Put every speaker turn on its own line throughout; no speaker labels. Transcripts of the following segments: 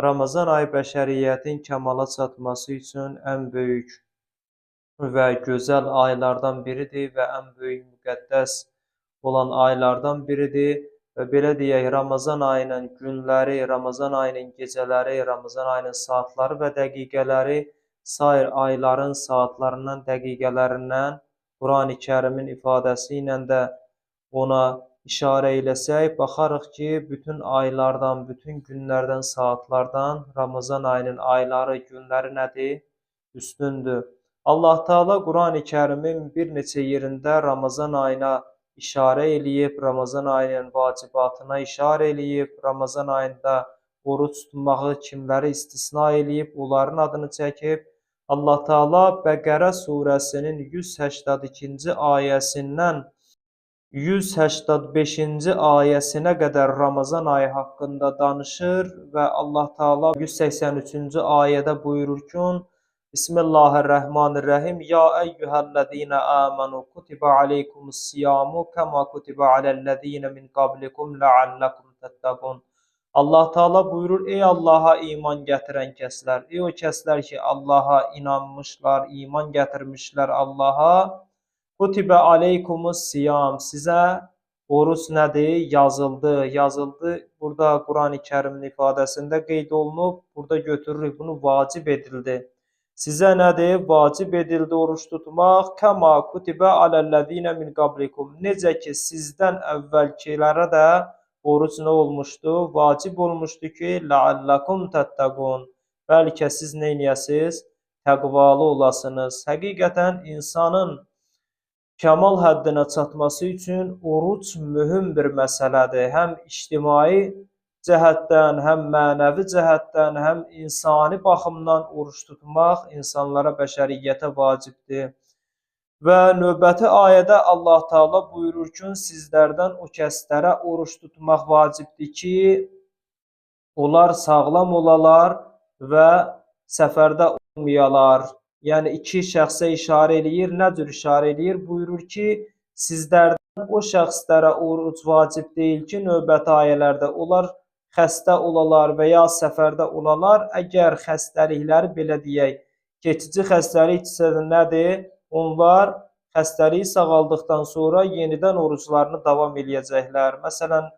Ramazan ayı bəşəriyyətin kəmala çatması üçün ən böyük və gözəl aylardan biridir və ən böyük müqəddəs olan aylardan biridir. Və belə deyək, Ramazan ayının günləri, Ramazan ayının gecələri, Ramazan ayının saatları və dəqiqələri sair ayların saatlarından, dəqiqələrindən Qurani Kərimin ifadəsi ilə də ona işarə eləsək, baxarıq ki, bütün aylardan, bütün günlərdən, saatlardan Ramazan ayının ayları, günləri nədir? Üstündür. Allah Teala Qurani Kərimin bir neçə yerində Ramazan ayına işarə eləyib, Ramazan ayının vacibatına işarə eləyib, Ramazan ayında oruc tutmağı kimləri istisna eləyib, onların adını çəkib. Allah Teala Bəqərə surəsinin 182-ci ayəsindən 185-ci ayəsinə qədər Ramazan ayı haqqında danışır və Allah Teala 183-cü ayədə buyurur ki: Bismillahirrahmanirrahim. Ya eyyuhellezine amenu kutiba aleykumus-siyamu kema kutiba alellezine min qablikum la'allakum tattaqun. Allah Teala buyurur: Ey Allaha iman gətirən kəslər, ey o kəslər ki, Allaha inanmışlar, iman gətirmişlər Allaha, kutibə aleykumus-siyam, sizə oruc nədir? Yazıldı. Yazıldı. Burada Qurani Kərimin ifadəsində qeyd olunub. Burada götürürük bunu, vacib edildi. Sizə nədir? Vacib edildi oruç tutmaq. Kəma kutibə aləl-ləzinə min qablikum. Necə ki, sizdən əvvəlkilərə də oruc nə olmuşdu? Vacib olmuşdu ki, la'allakum təttəqun. Bəlkə siz nə eləyəsiniz? Təqvalı olasınız. Həqiqətən insanın kəmal həddinə çatması üçün oruc mühüm bir məsələdir. Həm ictimai cəhətdən, həm mənəvi cəhətdən, həm insani baxımdan oruc tutmaq insanlara, bəşəriyyətə vacibdir. Və növbəti ayədə Allah Teala buyurur ki, sizlərdən o kəslərə oruc tutmaq vacibdir ki, onlar sağlam olalar və səfərdə olmayalar. Yəni iki şəxsə işarə eləyir. Nə cür işarə eləyir? Buyurur ki, sizlərdən o şəxslərə oruc vacib deyil ki, növbəti ayələrdə onlar xəstə olalar və ya səfərdə olalar. Əgər xəstəlikləri, belə deyək, keçici xəstəlikdirsə də nədir? Onlar xəstəliyi sağaldıqdan sonra yenidən oruclarını davam eləyəcəklər. Məsələn,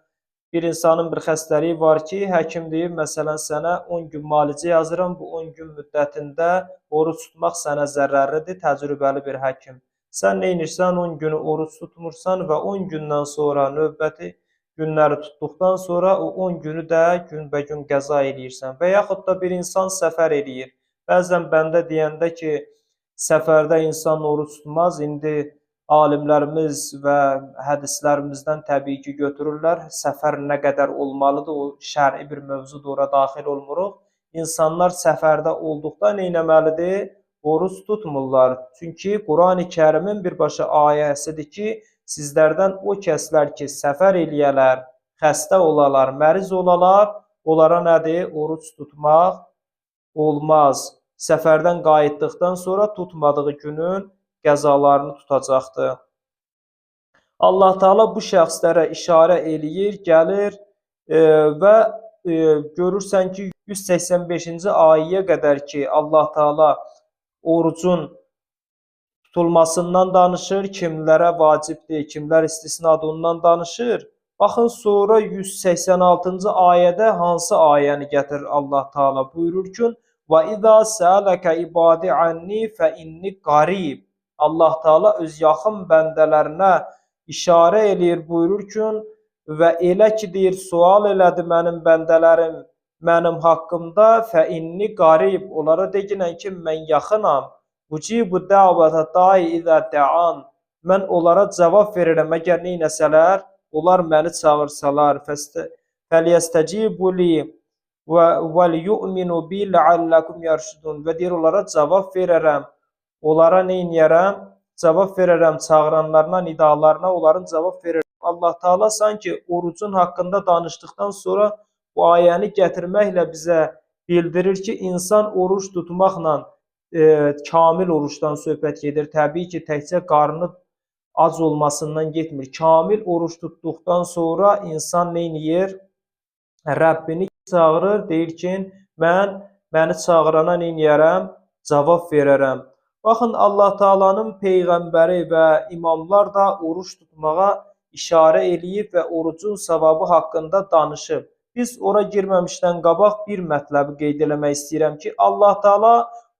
bir insanın bir xəstəliyi var ki, həkim deyir, məsələn, sənə 10 gün müalicə yazıram, bu 10 gün müddətində oruc tutmaq sənə zərərlidir, təcrübəli bir həkim. Sən nə edirsən, 10 günü oruc tutmursan və 10 gündən sonra növbəti günləri tutduqdan sonra o 10 günü də günbəgün qəza eləyirsən. Və yaxud da bir insan səfər eləyir. Bəzən bəndə deyəndə ki, səfərdə insan oruc tutmaz, indi alimlərimiz və hədislərimizdən təbii ki, götürürlər. Səfər nə qədər olmalıdır, o şər'i bir mövzudur, ora daxil olmuruq. İnsanlar səfərdə olduqda nə etməlidir? Oruc tutmurlar. Çünki Qurani Kərimin birbaşa ayəsidir ki, sizlərdən o kəslər ki, səfər eləyələr, xəstə olalar, məriz olalar, onlara nədir? Oruc tutmaq olmaz. Səfərdən qayıtdıqdan sonra tutmadığı günün qəzalarını tutacaqdır. Allah Teala bu şəxslərə işarə eləyir, gəlir və görürsən ki, 185-ci ayəyə qədər ki, Allah Teala orucun tutulmasından danışır, kimlərə vacibdir, kimlər istisnadır, ondan danışır. Baxın, sonra 186-cı ayədə hansı ayəni gətirir Allah Teala? Buyurur ki: "Və izâ sələkə ibadi anni fə inni qarib." Allah Teala öz yaxın bəndələrinə işarə eləyir, buyurur ki, və elə ki, deyir, sual elədi mənim bəndələrim mənim haqqımda, fə inni qarib, onlara deginən ki, mən yaxınam. Ucibu dəvətə dai izə dəan, mən onlara cavab verirəm, əgər nə eləsələr, onlar məni çağırsalar. Fəliyəstəcibu li və vəl yu'minu bi la'allakum yarşudun, və deyir, onlara cavab verərəm. Onlara nə eləyərəm? Cavab verərəm çağıranlarına, nidalarına, onların cavab verərəm. Allah Teala sanki orucun haqqında danışdıqdan sonra bu ayəni gətirməklə bizə bildirir ki, insan oruc tutmaqla kamil orucdan söhbət gedir. Təbii ki, təkcə qarnı ac olmasından getmir. Kamil oruc tutduqdan sonra insan nə edir? Rəbbini çağırır, deyir ki, Mən məni çağırana neyniyərəm? Cavab verərəm. Baxın, Allah Taala'nın peyğəmbəri və imamlar da oruç tutmağa işarə eləyib və orucun savabı haqqında danışıb. Biz ora girməmişdən qabaq bir mətləbi qeyd eləmək istəyirəm ki, Allah Taala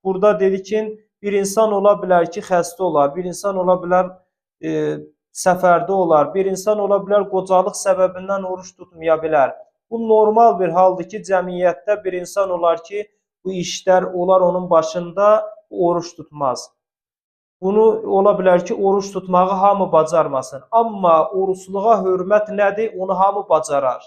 burada dedi ki, bir insan ola bilər ki, xəstə olar, bir insan ola bilər səfərdə olar, bir insan ola bilər qocalıq səbəbindən oruç tutmaya bilər. Bu normal bir haldır ki, cəmiyyətdə bir insan olar ki, bu işlər olar onun başında, oruç tutmaz. Bunu ola bilər ki, oruç tutmağı hamı bacarmasın. Amma oruçluğa hörmət nədir, onu hamı bacarar.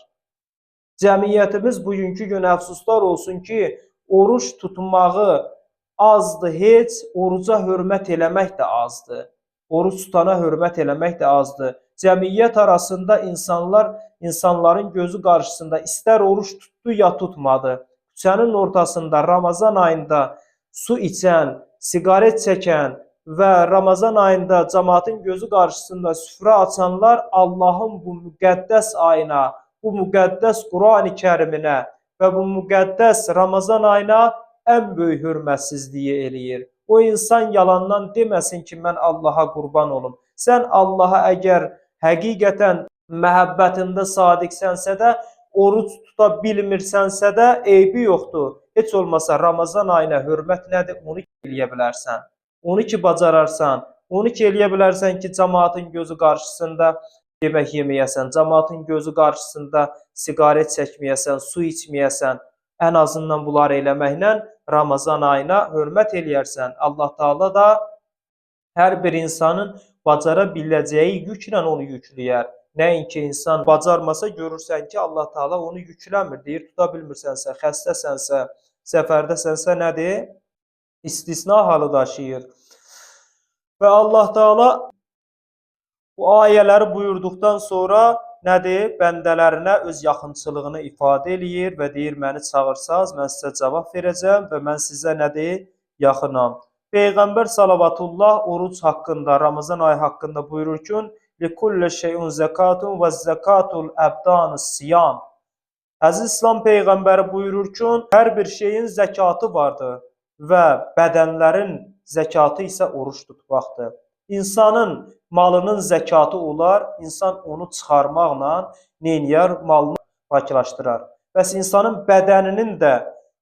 Cəmiyyətimiz bugünkü gün əfsuslar olsun ki, oruç tutmağı azdır heç, oruca hörmət eləmək də azdır. Oruç tutana hörmət eləmək də azdır. Cəmiyyət arasında insanlar, insanların gözü qarşısında istər oruç tutdu ya tutmadı. Küçənin ortasında Ramazan ayında su içən, siqaret çəkən və Ramazan ayında cəmaatın gözü qarşısında süfrə açanlar Allahın bu müqəddəs ayına, bu müqəddəs Qurani Kəriminə və bu müqəddəs Ramazan ayına ən böyük hörmətsizliyi eləyir. O insan yalandan deməsin ki, mən Allaha qurban olum. Sən Allaha əgər həqiqətən məhəbbətində sadiqsənsə də, oruc tuta bilmirsənsə də eybi yoxdur. Heç olmasa Ramazan ayına hörmət nədir, onu eləyə bilərsən. Onu ki bacararsan, onu ki eləyə bilərsən ki, cəmaatın gözü qarşısında yemək yeməyəsən, cəmaatın gözü qarşısında siqaret çəkməyəsən, su içməyəsən. Ən azından bunları eləməklə Ramazan ayına hörmət eləyərsən. Allah Taala da hər bir insanın bacara biləcəyi yüklə onu yükləyər. Nəinki insan bacarmasa görürsən ki, Allah Taala onu yükləmir. Deyir, tuta bilmirsənsə, xəstəsənsə, səfərdəsənsə nədir? İstisna halı daşıyır. Və Allah Taala bu ayələri buyurduqdan sonra nədir? Bəndələrinə öz yaxınçılığını ifadə eləyir və deyir, məni çağırsaz, mən sizə cavab verəcəm və mən sizə nədir? Yaxınam. Peyğəmbər salavatullah oruc haqqında, Ramazan ayı haqqında buyurur ki, "Likulli şey'un zekatun və zekatul əbdanus siyam." Əziz İslam peyğəmbəri buyurur ki, hər bir şeyin zəkatı vardır və bədənlərin zəkatı isə oruç tutmaqdır. İnsanın malının zəkatı olar, insan onu çıxarmaqla neyniyər? Malını paklaşdırar. Bəs insanın bədəninin də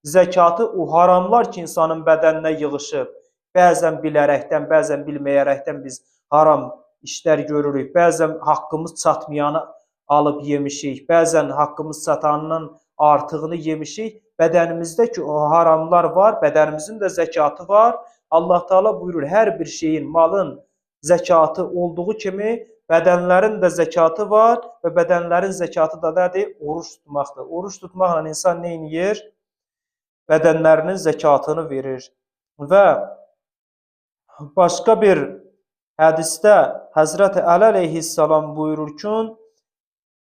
zəkatı o haramlar ki, insanın bədəninə yığışıb, bəzən bilərəkdən, bəzən bilməyərəkdən biz haram işlər görürük, bəzən haqqımız çatmayanı alıb yemişik, bəzən haqqımız çatanının artığını yemişik. Bədənimizdə ki, o haramlar var, bədənimizin də zəkatı var. Allah Taala buyurur, hər bir şeyin, malın zəkatı olduğu kimi bədənlərin də zəkatı var və bədənlərin zəkatı da nədir? Oruç tutmaqdır. Oruç tutmaqla insan nə edir? Bədənlərinin zəkatını verir. Və başqa bir hədisdə Həzrəti Əli əleyhissalam buyurur ki,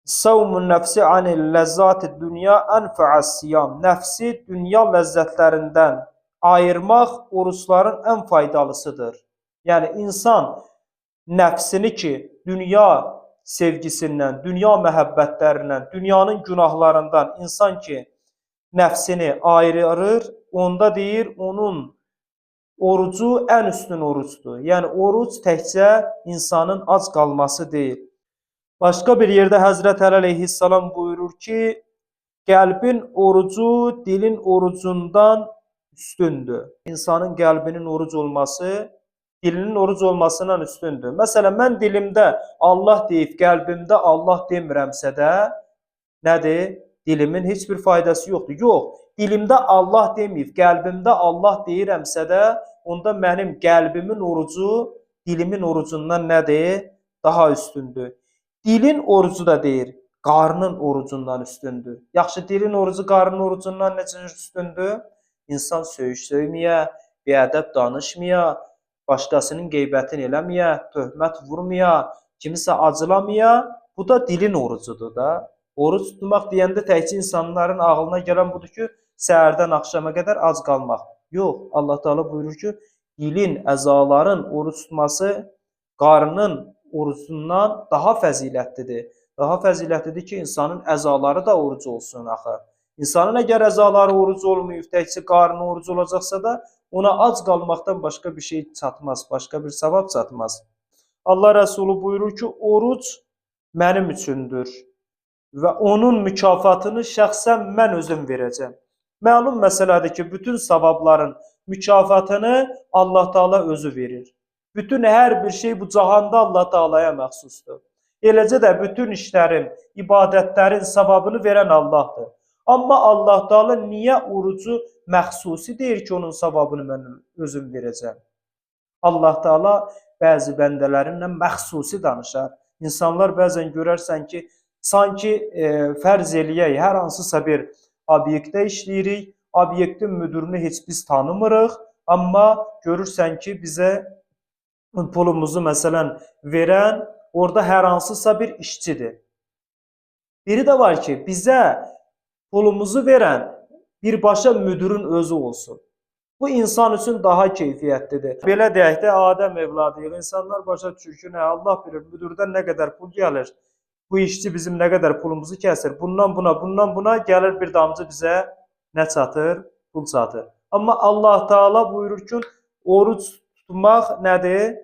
Savmun nəfsi anil ləzzati dünya ənfə'əs siyam. Nəfsi dünya ləzzətlərindən ayırmaq oruçların ən faydalısıdır. Yəni insan nəfsini ki, dünya sevgisindən, dünya məhəbbətlərindən, dünyanın günahlarından insan ki, nəfsini ayırır, onda deyir, onun orucu ən üstün orucdur. Yəni oruc təkcə insanın ac qalması deyil. Başqa bir yerdə Həzrət Əli əleyhissalam buyurur ki, qəlbin orucu dilin orucundan üstündür. İnsanın qəlbinin oruc olması dilinin oruc olmasından üstündür. Məsələn, mən dilimdə Allah deyib, qəlbimdə Allah demirəmsə də nədir? Dilimin heç bir faydası yoxdur. Yox, dilimdə Allah deməyib, qəlbimdə Allah deyirəmsə də, onda mənim qəlbimin orucu dilimin orucundan nədir? Daha üstündür. Dilin orucu da deyir, qarnın orucundan üstündür. Yaxşı, dilin orucu qarnın orucundan necə üstündür? İnsan söyüş söyməyə, biədəb danışmaya, başqasının qeybətini eləməyə, töhmət vurmaya, kimisə acılamaya, bu da dilin orucudur da. Oruc tutmaq deyəndə təkcə insanların ağlına gələn budur ki, səhərdən axşama qədər ac qalmaq. Yox, Allah Teala buyurur ki, dilin, əzaların oruc tutması qarnın orucundan daha fəzilətlidir. Daha fəzilətlidir ki, insanın əzaları da oruc olsun axı. İnsanın əgər əzaları oruc olmayıb, təkcə qarnı oruc olacaqsa da ona ac qalmaqdan başqa bir şey çatmaz, başqa bir savab çatmaz. Allah Rəsulu buyurur ki, oruc mənim üçündür və onun mükafatını şəxsən mən özüm verəcəm. Məlum məsələdir ki, bütün savabların mükafatını Allah Taala özü verir. Bütün hər bir şey bu cahanda Allah Taalaya məxsusdur. Eləcə də bütün işlərin, ibadətlərin savabını verən Allahdır. Amma Allah Taala niyə orucu məxsusi deyir ki, onun savabını mən özüm verəcəm? Allah Taala bəzi bəndələrinlə məxsusi danışar. İnsanlar bəzən görərsən ki, sanki fərz eləyək, hər hansısa bir obyektdə işləyirik, obyektin müdürünü heç biz tanımırıq, amma görürsən ki, bizə pulumuzu məsələn verən orada hər hansısa bir işçidir. Biri də var ki, bizə pulumuzu verən birbaşa müdürün özü olsun. Bu insan üçün daha keyfiyyətlidir. Belə deyək də, Adəm evladıyıq. İnsanlar başa düşür ki, nə Allah bilir, müdürdən nə qədər pul gəlir, bu işçi bizim nə qədər pulumuzu kəsir. Bundan buna, bundan buna gəlir bir damcı bizə nə çatır? Pul çatır. Amma Allah Taala buyurur ki, oruc tutmaq nədir?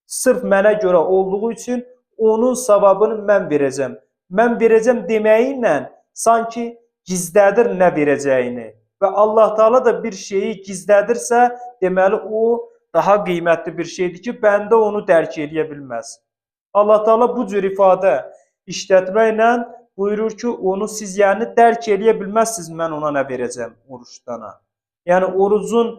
Sırf mənə görə olduğu üçün onun savabını mən verəcəm. Mən verəcəm deməyi ilə sanki gizlədir nə verəcəyini. Və Allah Taala da bir şeyi gizlədirsə, deməli o daha qiymətli bir şeydir ki, bəndə onu dərk eləyə bilməz. Allah Taala bu cür ifadə işlətməklə buyurur ki, onu siz yəni dərk eləyə bilməzsiniz, mən ona nə verəcəm orucdana. Yəni orucun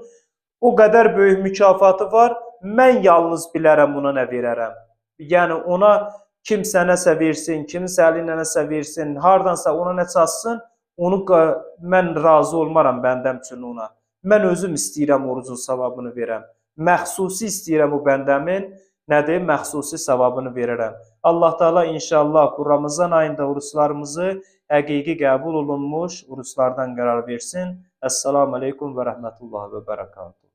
o qədər böyük mükafatı var, mən yalnız bilərəm ona nə verərəm. Yəni ona kimsə nəsə versin, kimsə əli ilə nəsə versin, hardansa ona nə çatsın, onu mən razı olmaram bəndəm üçün ona. Mən özüm istəyirəm orucun savabını verəm. Məxsusi istəyirəm o bəndəmin nədir? Məxsusi savabını verərəm. Allah Taala inşallah bu Ramazan ayında oruçlarımızı həqiqi qəbul olunmuş oruçlardan qərar versin. Əssalamu aleykum və rəhmətullah və bərəkatuhu.